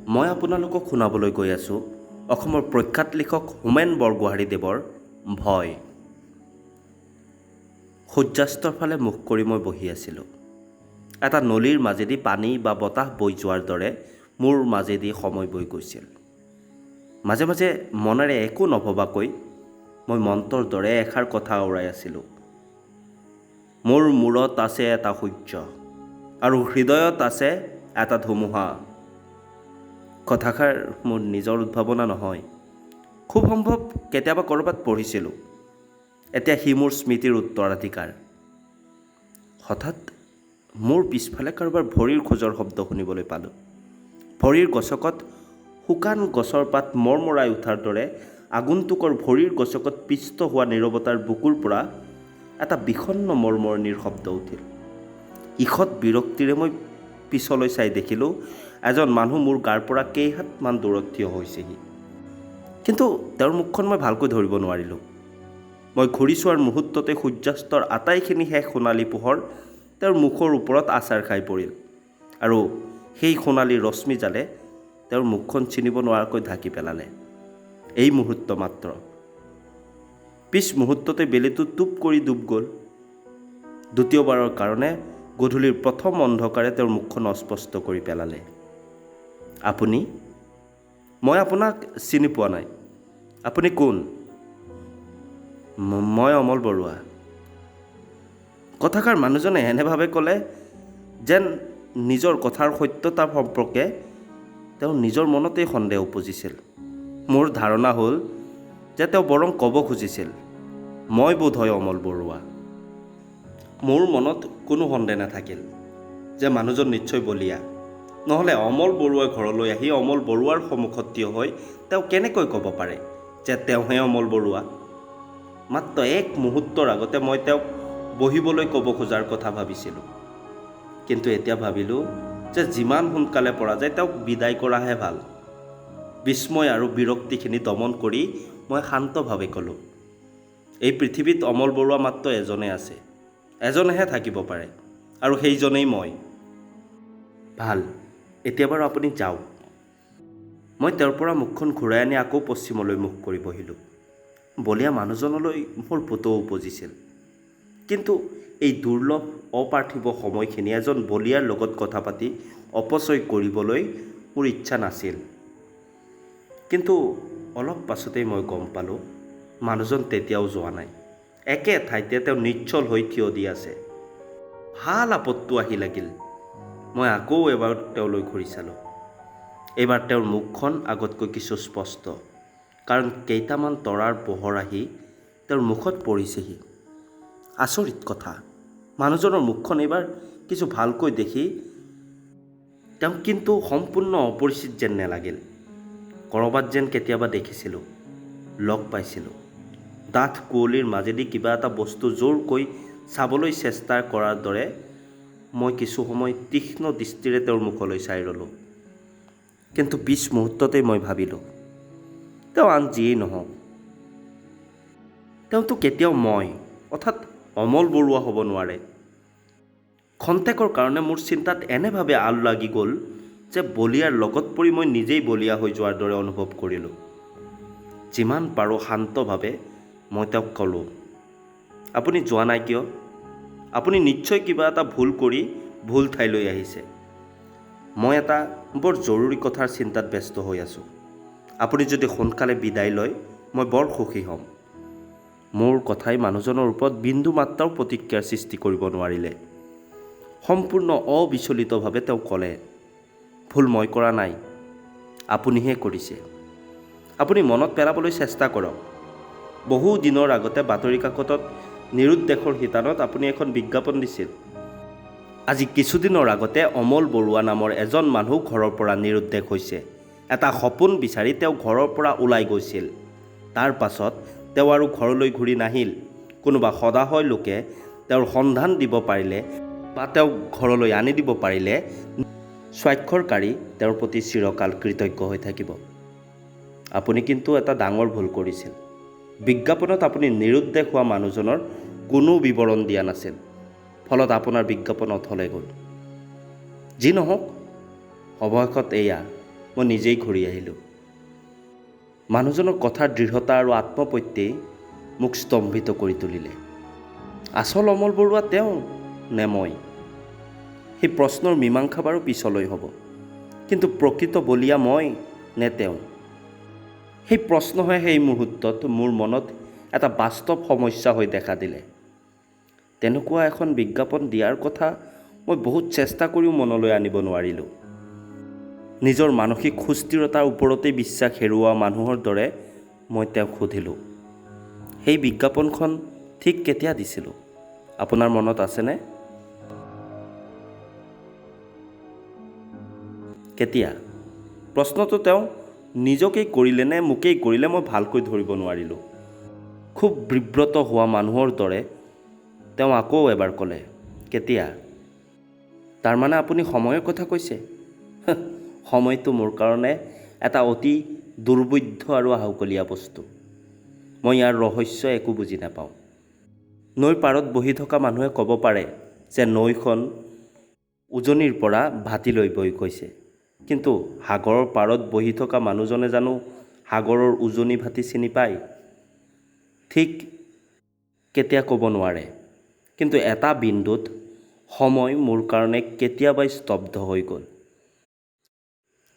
মই আপোনালোকক শুনাবলৈ গৈ আছোঁ অসমৰ প্ৰখ্যাত লিখক হোমেন বৰগোহাঞিদেৱৰ ভয়। সূৰ্যাস্তৰ ফালে মুখ কৰি মই বহি আছিলোঁ। এটা নলীৰ মাজেদি পানী বা বতাহ বৈ যোৱাৰ দৰে মোৰ মাজেদি সময় বৈ গৈছিল। মাজে মাজে মনেৰে একো নভবাকৈ মই মন্ত্ৰৰ দৰে এষাৰ কথা আওৰাই আছিলোঁ, মোৰ মূৰত আছে এটা সূৰ্য আৰু হৃদয়ত আছে এটা ধুমুহা। কথাষাৰ মোৰ নিজৰ উদ্ভাৱনা নহয়, খুব সম্ভৱ কেতিয়াবা ক'ৰবাত পঢ়িছিলোঁ। এতিয়া সি মোৰ স্মৃতিৰ উত্তৰাধিকাৰ। হঠাৎ মোৰ পিছফালে কাৰোবাৰ ভৰিৰ খোজৰ শব্দ শুনিবলৈ পালোঁ। ভৰিৰ গছকত শুকান গছৰ পাত মৰমৰাই উঠাৰ দৰে আগন্তুকৰ ভৰিৰ গছকত পিষ্ট হোৱা নীৰৱতাৰ বুকুৰ পৰা এটা বিষণ্ণ মৰমৰণিৰ শব্দ উঠিল। ঈষৎ বিৰক্তিৰে মই পিছলৈ চাই দেখিলোঁ এজন মানুহ মোৰ গাৰ পৰা কেইহাতমান দূৰত থিয় হৈছেহি। কিন্তু তেওঁৰ মুখখন মই ভালকৈ ধৰিব নোৱাৰিলোঁ। মই ঘূৰি চোৱাৰ মুহূৰ্ততে সূৰ্যাস্তৰ আটাইখিনি শেষ সোণালী পোহৰ তেওঁৰ মুখৰ ওপৰত আছাৰ খাই পৰিল আৰু সেই সোণালী ৰশ্মি জালে তেওঁৰ মুখখন চিনিব নোৱাৰাকৈ ঢাকি পেলালে। এই মুহূৰ্ত মাত্ৰ। পিছ মুহূৰ্ততে বেলিটো টোপ কৰি ডুব গ'ল। দ্বিতীয়বাৰৰ কাৰণে গধূলিৰ প্ৰথম অন্ধকাৰে তেওঁৰ মুখখন অস্পষ্ট কৰি পেলালে। আপুনি? মই আপোনাক চিনি পোৱা নাই। আপুনি কোন? মই অমল বৰুৱা। কথাষাৰ মানুহজনে এনেভাৱে ক'লে যেন নিজৰ কথাৰ সত্যতা সম্পৰ্কে তেওঁ নিজৰ মনতেই সন্দেহ উপজিছিল। মোৰ ধাৰণা হ'ল যে তেওঁ বৰং ক'ব খুজিছিল, মই বোধহয় অমল বৰুৱা। মোৰ মনত কোনো সন্দেহ নাথাকিল যে মানুহজন নিশ্চয় বলিয়া। নহ'লে অমল বৰুৱাৰ ঘৰলৈ আহি অমল বৰুৱাৰ সন্মুখত থিয় হৈ তেওঁ কেনেকৈ ক'ব পাৰে যে তেওঁহে অমল বৰুৱা? মাত্ৰ এক মুহূৰ্তৰ আগতে মই তেওঁক বহিবলৈ ক'ব খোজাৰ কথা ভাবিছিলোঁ, কিন্তু এতিয়া ভাবিলোঁ যে যিমান সোনকালে পৰা যায় তেওঁক বিদায় কৰাহে ভাল। বিস্ময় আৰু বিৰক্তিখিনি দমন কৰি মই শান্তভাৱে ক'লোঁ, এই পৃথিৱীত অমল বৰুৱা মাত্ৰ এজনে আছে, এজনেহে থাকিব পাৰে, আৰু সেইজনেই মই। ভাল, এতিয়া বাৰু আপুনি যাওক। মই তেওঁৰ পৰা মুখখন ঘূৰাই আনি আকৌ পশ্চিমলৈ মুখ কৰি বহিলোঁ। বলিয়া মানুহজনলৈ মোৰ পুতৌ উপজিছিল, কিন্তু এই দুৰ্লভ অপাৰ্থিৱ সময়খিনি এজন বলিয়াৰ লগত কথা পাতি অপচয় কৰিবলৈ মোৰ ইচ্ছা নাছিল। কিন্তু অলপ পাছতেই মই গম পালোঁ মানুহজন তেতিয়াও যোৱা নাই। একে ঠাইতে তেওঁ নিশ্চল হৈ থিয় দি আছে। ভাল আপদটো আহি লাগিল। মই আকৌ এবাৰ তেওঁলৈ ঘূৰি চালোঁ। এইবাৰ তেওঁৰ মুখখন আগতকৈ কিছু স্পষ্ট, কাৰণ কেইটামান তৰাৰ পোহৰ আহি তেওঁৰ মুখত পৰিছেহি। আচৰিত কথা, মানুহজনৰ মুখখন এইবাৰ কিছু ভালকৈ দেখি তেওঁক কিন্তু সম্পূৰ্ণ অপৰিচিত যেন নালাগিল। ক'ৰবাত যেন কেতিয়াবা দেখিছিলোঁ, লগ পাইছিলোঁ। ডাঠ কুঁৱলীৰ মাজেদি কিবা এটা বস্তু জোৰকৈ চাবলৈ চেষ্টা কৰাৰ দৰে মই কিছু সময় তীক্ষ্ণ দৃষ্টিৰে তেওঁৰ মুখলৈ চাই ৰ'লোঁ। কিন্তু পিছ মুহূৰ্ততেই মই ভাবিলোঁ, তেওঁ আন যিয়েই নহওক, তেওঁতো কেতিয়াও মই অৰ্থাৎ অমল বৰুৱা হ'ব নোৱাৰে। খন্তেকৰ কাৰণে মোৰ চিন্তাত এনেভাৱে আল লাগি গ'ল যে বলিয়াৰ লগত পৰি মই নিজেই বলিয়া হৈ যোৱাৰ দৰে অনুভৱ কৰিলোঁ। যিমান পাৰোঁ শান্তভাৱে মই তেওঁক ক'লোঁ, আপুনি যোৱা নাই কিয়? আপুনি নিশ্চয় কিবা এটা ভুল কৰি ভুল ঠাইলৈ আহিছে। মই এটা বৰ জৰুৰী কথাৰ চিন্তাত ব্যস্ত হৈ আছোঁ। আপুনি যদি সোনকালে বিদায় লয় মই বৰ সুখী হ'ম। মোৰ কথাই মানুহজনৰ ওপৰত বিন্দু মাত্ৰাও প্ৰতিক্ৰিয়াৰ সৃষ্টি কৰিব নোৱাৰিলে। সম্পূৰ্ণ অবিচলিতভাৱে তেওঁ ক'লে, ভুল মই কৰা নাই, আপুনিহে কৰিছে। আপুনি মনত পেলাবলৈ চেষ্টা কৰক। বহু দিনৰ আগতে বাতৰি কাকতত নিৰুদ্দেশৰ শিতানত আপুনি এখন বিজ্ঞাপন দিছিল। আজি কিছুদিনৰ আগতে অমল বৰুৱা নামৰ এজন মানুহ ঘৰৰ পৰা নিৰুদ্দেশ হৈছে। এটা সপোন বিচাৰি তেওঁ ঘৰৰ পৰা ওলাই গৈছিল। তাৰ পাছত তেওঁ আৰু ঘৰলৈ ঘূৰি নাহিল। কোনোবা সদাশয় লোকে তেওঁৰ সন্ধান দিব পাৰিলে বা তেওঁক ঘৰলৈ আনি দিব পাৰিলে স্বাক্ষৰকাৰী তেওঁৰ প্ৰতি চিৰকাল কৃতজ্ঞ হৈ থাকিব। আপুনি কিন্তু এটা ডাঙৰ ভুল কৰিছিল। বিজ্ঞাপনত আপুনি নিৰুদ্দেশ হোৱা মানুহজনৰ কোনো বিৱৰণ দিয়া নাছিল, ফলত আপোনাৰ বিজ্ঞাপন অথলে গ'ল। যি নহওক, অৱশেষত এয়া মই নিজেই ঘূৰি আহিলোঁ। মানুহজনৰ কথাৰ দৃঢ়তা আৰু আত্মপত্যেই মোক স্তম্ভিত কৰি তুলিলে। আচল অমল বৰুৱা তেওঁ নে মই, সেই প্ৰশ্নৰ মীমাংসা বাৰু পিছলৈ হ'ব, কিন্তু প্ৰকৃত বলিয়া মই নে তেওঁ, সেই প্ৰশ্নহে সেই মুহূৰ্তত মোৰ মনত এটা বাস্তৱ সমস্যা হৈ দেখা দিলে। তেনেকুৱা এখন বিজ্ঞাপন দিয়াৰ কথা মই বহুত চেষ্টা কৰিও মনলৈ আনিব নোৱাৰিলোঁ। নিজৰ মানসিক সুস্থিৰতাৰ ওপৰতেই বিশ্বাস হেৰুওৱা মানুহৰ দৰে মই তেওঁক সুধিলোঁ, সেই বিজ্ঞাপনখন ঠিক কেতিয়া দিছিলোঁ আপোনাৰ মনত আছেনে? কেতিয়া? প্ৰশ্নটো তেওঁ নিজকেই কৰিলে নে মোকেই কৰিলে মই ভালকৈ ধৰিব নোৱাৰিলোঁ। খুব বিব্ৰত হোৱা মানুহৰ দৰে তেওঁ আকৌ এবাৰ ক'লে, কেতিয়া? তাৰমানে আপুনি সময়ৰ কথা কৈছে? সময়টো মোৰ কাৰণে এটা অতি দুৰ্বোধ্য আৰু আহুকলীয়া বস্তু। মই ইয়াৰ ৰহস্য একো বুজি নাপাওঁ। নৈৰ পাৰত বহি থকা মানুহে ক'ব পাৰে যে নৈখন উজনিৰ পৰা ভাটিলৈ বৈ গৈছে, কিন্তু সাগৰৰ পাৰত বহি থকা মানুহজনে জানো সাগৰৰ উজনি ভাটি চিনি পায়? ঠিক কেতিয়া ক'ব নোৱাৰে, কিন্তু এটা বিন্দুত সময় মোৰ কাৰণে কেতিয়াবাই স্তব্ধ হৈ গ'ল।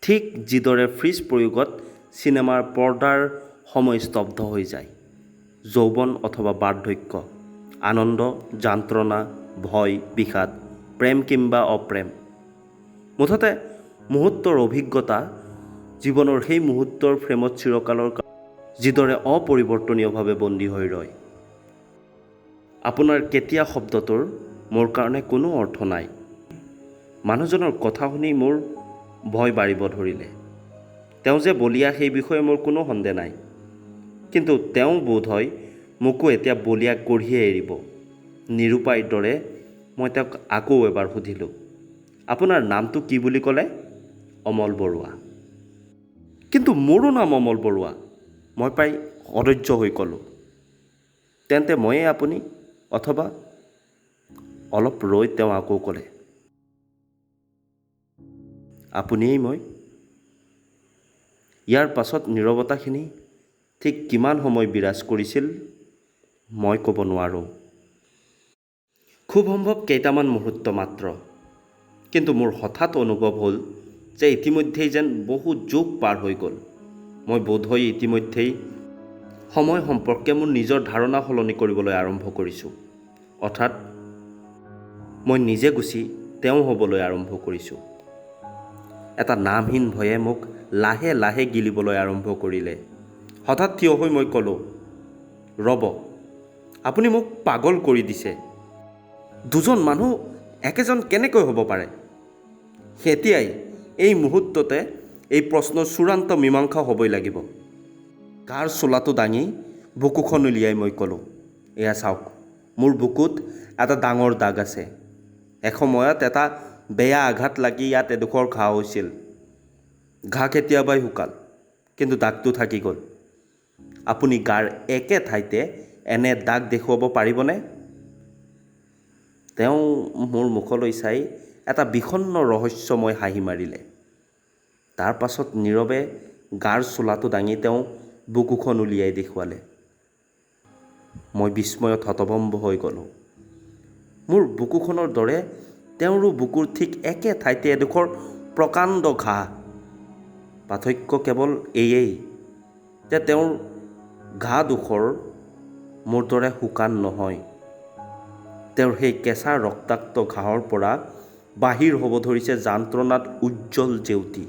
ঠিক যিদৰে ফ্ৰীজ প্ৰয়োগত চিনেমাৰ পৰ্দাৰ সময় স্তব্ধ হৈ যায়, যৌৱন অথবা বাৰ্ধক্য, আনন্দ, যন্ত্ৰণা, ভয়, বিষাদ, প্ৰেম কিম্বা অপ্ৰেম, মুঠতে মুহূৰ্তৰ অভিজ্ঞতা জীৱনৰ সেই মুহূৰ্তৰ ফ্ৰেমত চিৰকালৰ যিদৰে অপৰিৱৰ্তনীয়ভাৱে বন্দী হৈ ৰয়। আপোনাৰ কেতিয়া শব্দটোৰ মোৰ কাৰণে কোনো অৰ্থ নাই। মানুহজনৰ কথা শুনি মোৰ ভয় বাঢ়িব ধৰিলে। তেওঁ যে বলিয়া সেই বিষয়ে মোৰ কোনো সন্দেহ নাই, কিন্তু তেওঁ বোধহয় মোকো এতিয়া বলিয়া কৰিহে এৰিব। নিৰূপাইৰ দৰে মই তেওঁক আকৌ এবাৰ সুধিলোঁ, আপোনাৰ নামটো কি বুলি ক'লে? অমল বৰুৱা। কিন্তু মোৰো নাম অমল বৰুৱা, মই প্ৰায় অধৈৰ্য হৈ ক'লোঁ। তেন্তে ময়ে আপুনি? অথবা অলপ ৰৈ তেওঁ আকৌ ক'লে, আপুনিয়েই মই। ইয়াৰ পাছত নীৰৱতাখিনি ঠিক কিমান সময় বিৰাজ কৰিছিল মই ক'ব নোৱাৰোঁ। খুব সম্ভৱ কেইটামান মুহূৰ্ত মাত্ৰ। কিন্তু মোৰ হঠাৎ অনুভৱ হ'ল যে ইতিমধ্যেই যেন বহু যুগ পাৰ হৈ গ'ল। মই বোধহয় ইতিমধ্যেই সময় সম্পৰ্কে মোৰ নিজৰ ধাৰণা সলনি কৰিবলৈ আৰম্ভ কৰিছোঁ। অৰ্থাৎ মই নিজে গুচি তেওঁ হ'বলৈ আৰম্ভ কৰিছোঁ। এটা নামহীন ভয়ে মোক লাহে লাহে গিলিবলৈ আৰম্ভ কৰিলে। হঠাৎ থিয় হৈ মই ক'লোঁ, ৰ'ব, আপুনি মোক পাগল কৰি দিছে। দুজন মানুহ একেজন কেনেকৈ হ'ব পাৰে? এতিয়াই এই মুহূৰ্ততে এই প্ৰশ্নৰ চূড়ান্ত মীমাংসা হ'বই লাগিব। গাৰ চোলাটো দাঙি বুকুখন উলিয়াই মই ক'লোঁ, এয়া চাওক, মোৰ বুকুত এটা ডাঙৰ দাগ আছে। এসময়ত এটা বেয়া আঘাত লাগি ইয়াত এডোখৰ ঘাঁ হৈছিল। ঘাঁ কেতিয়াবাই শুকাল, কিন্তু দাগটো থাকি গ'ল। আপুনি গাৰ একে ঠাইতে এনে দাগ দেখুৱাব পাৰিবনে? তেওঁ মোৰ মুখলৈ চাই এটা বিষণ্ণ ৰহস্যময় হাঁহি মাৰিলে। তাৰ পাছত নীৰৱে গাৰ চোলাটো দাঙি তেওঁ বুকুখন উলিয়াই দেখুৱালে। মই বিস্ময়ত হতভম্ব হৈ গ'লোঁ। মোৰ বুকুখনৰ দৰে তেওঁৰো বুকুৰ ঠিক একে ঠাইতে এডোখৰ প্ৰকাণ্ড ঘাঁ। পাৰ্থক্য কেৱল এয়েই যে তেওঁৰ ঘাঁডোখৰ মোৰ দৰে শুকান নহয়। তেওঁৰ সেই কেঁচা ৰক্তাক্ত ঘাঁহৰ পৰা বাহিৰ হ'ব ধৰিছে যন্ত্ৰণাত উজ্জ্বল জেউতি।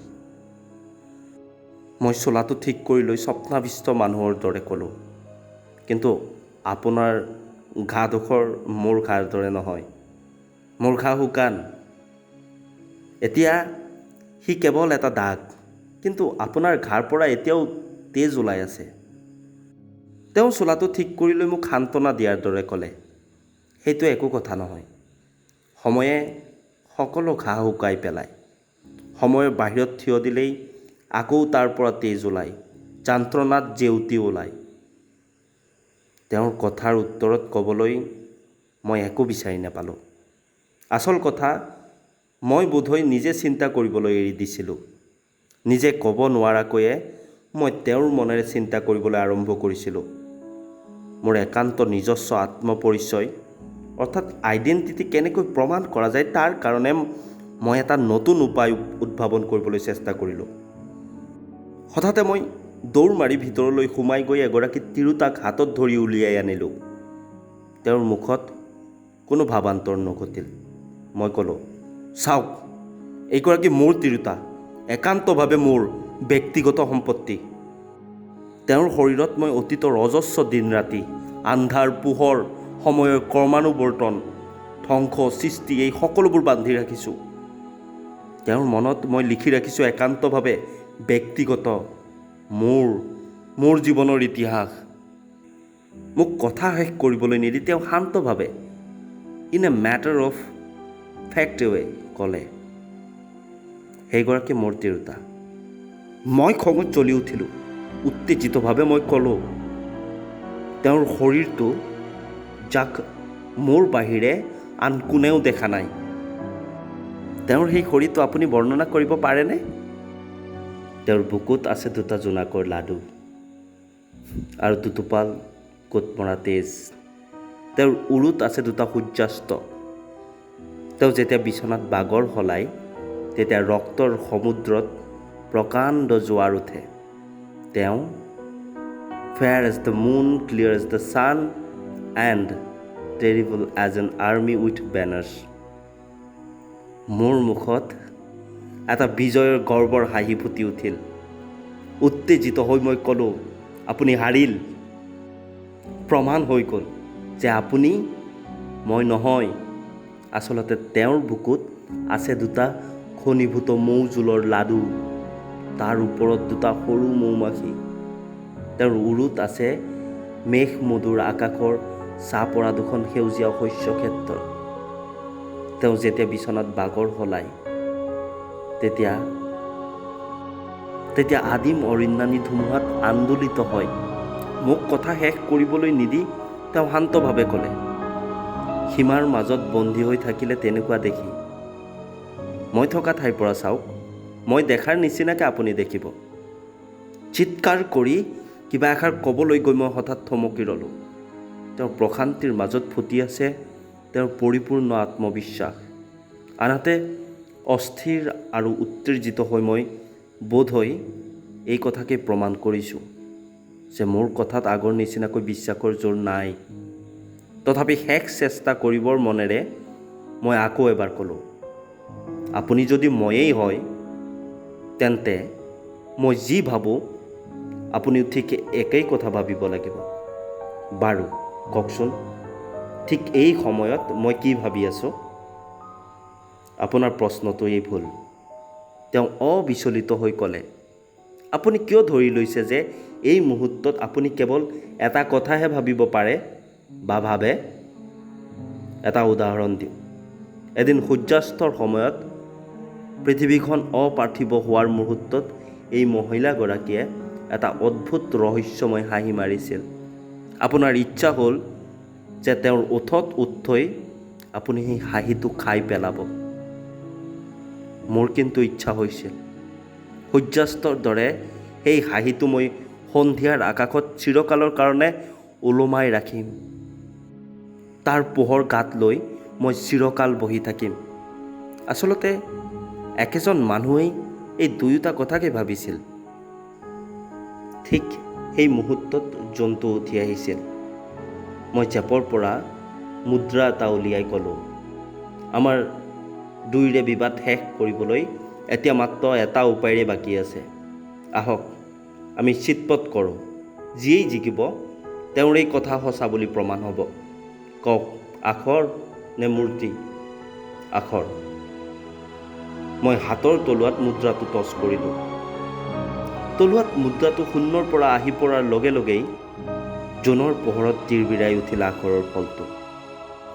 মই চোলাটো ঠিক কৰি লৈ স্বপ্নাবিষ্ট মানুহৰ দৰে ক'লোঁ, কিন্তু আপোনাৰ ঘাঁডোখৰ মোৰ ঘাঁৰ দৰে নহয়। মোৰ ঘাঁ শুকান। এতিয়া সি কেৱল এটা দাগ, কিন্তু আপোনাৰ ঘাঁৰ পৰা এতিয়াও তেজ ওলাই আছে। তেওঁ চোলাটো ঠিক কৰি লৈ মোক সান্তনা দিয়াৰ দৰে ক'লে, সেইটো একো কথা নহয়। সময়ে সকলো ঘাঁ শুকাই পেলায়। সময়ৰ বাহিৰত থিয় দিলেই আকৌ তাৰ পৰা তেজ ওলায়, যন্ত্ৰণাত জেউতি ওলায়। তেওঁৰ কথাৰ উত্তৰত ক'বলৈ মই একো বিচাৰি নাপালোঁ। আচল কথা মই বোধহয় নিজে চিন্তা কৰিবলৈ এৰি দিছিলোঁ। নিজে ক'ব নোৱাৰাকৈয়ে মই তেওঁৰ মনেৰে চিন্তা কৰিবলৈ আৰম্ভ কৰিছিলোঁ। মোৰ একান্ত নিজস্ব আত্মপৰিচয় অৰ্থাৎ আইডেণ্টিটি কেনেকৈ প্ৰমাণ কৰা যায় তাৰ কাৰণে মই এটা নতুন উপায় উদ্ভাৱন কৰিবলৈ চেষ্টা কৰিলোঁ। হঠাতে মই দৌৰ মাৰি ভিতৰলৈ সোমাই গৈ এগৰাকী তিৰোতাক হাতত ধৰি উলিয়াই আনিলোঁ। তেওঁৰ মুখত কোনো ভাৱান্তৰ নঘটিল। মই ক'লোঁ, চাওক, এইগৰাকী মোৰ তিৰোতা, একান্তভাৱে মোৰ ব্যক্তিগত সম্পত্তি। তেওঁৰ শৰীৰত মই অতীতৰ অজস্ৰ দিন ৰাতি, আন্ধাৰ পোহৰ, সময়ৰ ক্ৰমানুবৰ্তন, ধ্বংস সৃষ্টি এই সকলোবোৰ বান্ধি ৰাখিছোঁ। তেওঁৰ মনত মই লিখি ৰাখিছোঁ একান্তভাৱে ব্যক্তিগত মোৰ জীৱনৰ ইতিহাস। মোক কথা শেষ কৰিবলৈ নিদি তেওঁ শান্তভাৱে in a matter of fact way ক'লে, সেইগৰাকী মোৰ তিৰোতা। মই খঙত জ্বলি উঠিলোঁ। উত্তেজিতভাৱে মই ক'লোঁ, তেওঁৰ শৰীৰটো যাক মোৰ বাহিৰে আন কোনেও দেখা নাই, তেওঁৰ সেই শৰীৰটো আপুনি বৰ্ণনা কৰিব পাৰেনে? তেওঁৰ বুকুত আছে দুটা জোনাকৰ লাডু আৰু দুটোপাল গোটমৰা তেজ। তেওঁৰ উৰুত আছে দুটা সূৰ্যাস্ত। তেওঁ যেতিয়া বিচনাত বাগৰ সলায় তেতিয়া ৰক্তৰ সমুদ্ৰত প্ৰকাণ্ড জোৱাৰ উঠে। তেওঁ fair as the moon, clear as the sun and terrible as an army with banners. মোৰ মুখত এটা বিজয়ৰ গৰ্বৰ হাঁহি ফুটি উঠিল। উত্তেজিত হৈ মই ক'লোঁ, আপুনি হাৰিল। প্ৰমাণ হৈ গ'ল যে আপুনি মই নহয়, আচলতে তেওঁৰ বুকুত আছে দুটা ঘনীভূত মৌজোলৰ লাডু, তাৰ ওপৰত দুটা সৰু মৌমাখি। তেওঁৰ উৰুত আছে মেঘ মধুৰ আকাশৰ ছাঁ পৰা দুখন সেউজীয়া শস্য ক্ষেত্ৰ। তেওঁ যেতিয়া বিচনাত বাগৰ সলায় তেতিয়া তেতিয়া আদিম অৰণ্যানী ধুমুহাত আন্দোলিত হয়। মোক কথা শেষ কৰিবলৈ নিদি তেওঁ শান্তভাৱে ক'লে, সীমাৰ মাজত বন্দী হৈ থাকিলে তেনেকুৱা দেখি। মই থকা ঠাইৰ পৰা চাওক, মই দেখাৰ নিচিনাকৈ আপুনি দেখিব। চিৎকাৰ কৰি কিবা এষাৰ ক'বলৈ গৈ মই হঠাৎ থমকি ৰ'লোঁ। তেওঁৰ প্ৰশান্তিৰ মাজত ফুটি আছে তেওঁৰ পৰিপূৰ্ণ আত্মবিশ্বাস। আনহাতে অস্থিৰ আৰু উত্তেজিত হৈ মই বোধ হৈ এই কথাকে প্ৰমাণ কৰিছোঁ যে মোৰ কথাত আগৰ নিচিনাকৈ বিশ্বাসৰ জোৰ নাই। তথাপি শেষ চেষ্টা কৰিবৰ মনেৰে মই আকৌ এবাৰ ক'লোঁ, আপুনি যদি ময়েই হয় তেন্তে মই যি ভাবোঁ আপুনিও ঠিক একেই কথা ভাবিব লাগিব। বাৰু কওকচোন, ঠিক এই সময়ত মই কি ভাবি আছোঁ? আপোনাৰ প্ৰশ্নটোৱেই ভুল, তেওঁ অবিচলিত হৈ ক'লে। আপুনি কিয় ধৰি লৈছে যে এই মুহূৰ্তত আপুনি কেৱল এটা কথাহে ভাবিব পাৰে বা ভাবে? এটা উদাহৰণ দিওঁ। এদিন সূৰ্যাস্তৰ সময়ত পৃথিৱীখন অপাৰ্থিৱ হোৱাৰ মুহূৰ্তত এই মহিলাগৰাকীয়ে এটা অদ্ভুত ৰহস্যময় হাঁহি মাৰিছিল। আপোনাৰ ইচ্ছা হ'ল যে তেওঁৰ ওঠত ওঁঠ থৈ আপুনি সেই হাঁহিটো খাই পেলাব। মোৰ কিন্তু ইচ্ছা হৈছিল সূৰ্যাস্তৰ দৰে সেই হাঁহিটো মই সন্ধিয়াৰ আকাশত চিৰকালৰ কাৰণে ওলোমাই ৰাখিম। তাৰ পোহৰ গাত লৈ মই চিৰকাল বহি থাকিম। আচলতে একেজন মানুহেই এই দুয়োটা কথাকে ভাবিছিল। ঠিক সেই মুহূৰ্তত জন্তু উঠি আহিছিল। মই জেপৰ পৰা মুদ্ৰা এটা উলিয়াই ক'লোঁ, আমাৰ দুয়োৰে বিবাদ শেষ কৰিবলৈ এতিয়া মাত্ৰ এটা উপায়েৰে বাকী আছে। আহক আমি চিটপট কৰোঁ, যিয়েই জিকিব তেওঁৰ এই কথা সঁচা বুলি প্ৰমাণ হ'ব। কওক, আখৰ নে মূৰ্তি? আখৰ। মই হাতৰ তলুৱাত মুদ্ৰাটো টচ কৰিলোঁ। তলুৱাত মুদ্ৰাটো শূন্যৰ পৰা আহি পৰাৰ লগে লগেই জোনৰ পোহৰত তিৰবিৰাই উঠিল আখৰৰ ফলটো।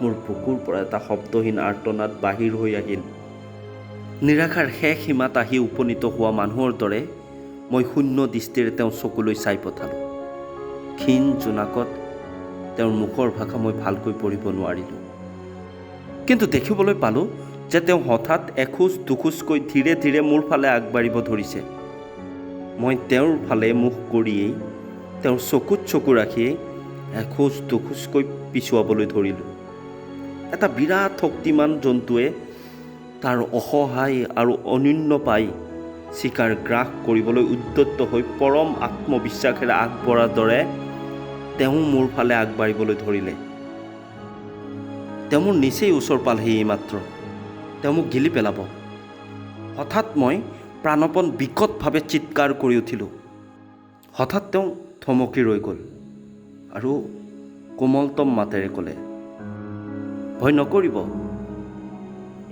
মোৰ বুকুৰ পৰা এটা শব্দহীন আৰ্তনাদ বাহিৰ হৈ আহিল। নিৰাশাৰ শেষ সীমাত আহি উপনীত হোৱা মানুহৰ দৰে মই শূন্য দৃষ্টিৰে তেওঁৰ চকুলৈ চাই পঠালোঁ। ক্ষীণ জোনাকত তেওঁৰ মুখৰ ভাষা মই ভালকৈ পঢ়িব নোৱাৰিলোঁ, কিন্তু দেখিবলৈ পালোঁ যে তেওঁ হঠাৎ এখোজ দুখোজকৈ ধীৰে ধীৰে মোৰ ফালে আগবাঢ়িব ধৰিছে। মই তেওঁৰ ফালে মুখ কৰিয়েই, তেওঁৰ চকুত চকু ৰাখিয়েই এখোজ দুখোজকৈ পিছুৱাবলৈ ধৰিলোঁ। এটা বিৰাট শক্তিমান জন্তুৱে তাৰ অসহায় আৰু অনন্য পাই চিকাৰ গ্ৰাস কৰিবলৈ উদ্যত হৈ পৰম আত্মবিশ্বাসেৰে আগবঢ়াৰ দৰে তেওঁ মোৰ ফালে আগবাঢ়িবলৈ ধৰিলে। তেওঁ মোৰ নিচেই ওচৰ পালেহি এইমাত্ৰ। তেওঁ মোক গিলি পেলাব। হঠাৎ মই প্ৰাণপণ বিকটভাৱে চিৎকাৰ কৰি উঠিলোঁ। হঠাৎ তেওঁ থমকি ৰৈ গ'ল আৰু কোমলতম মাতেৰে ক'লে, ভয় নকৰিব।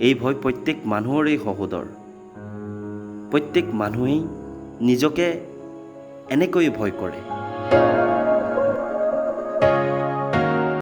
এই ভয় প্ৰত্যেক মানুহৰেই সহোদৰ। প্ৰত্যেক মানুহেই নিজকে এনেকৈয়ে ভয় কৰে।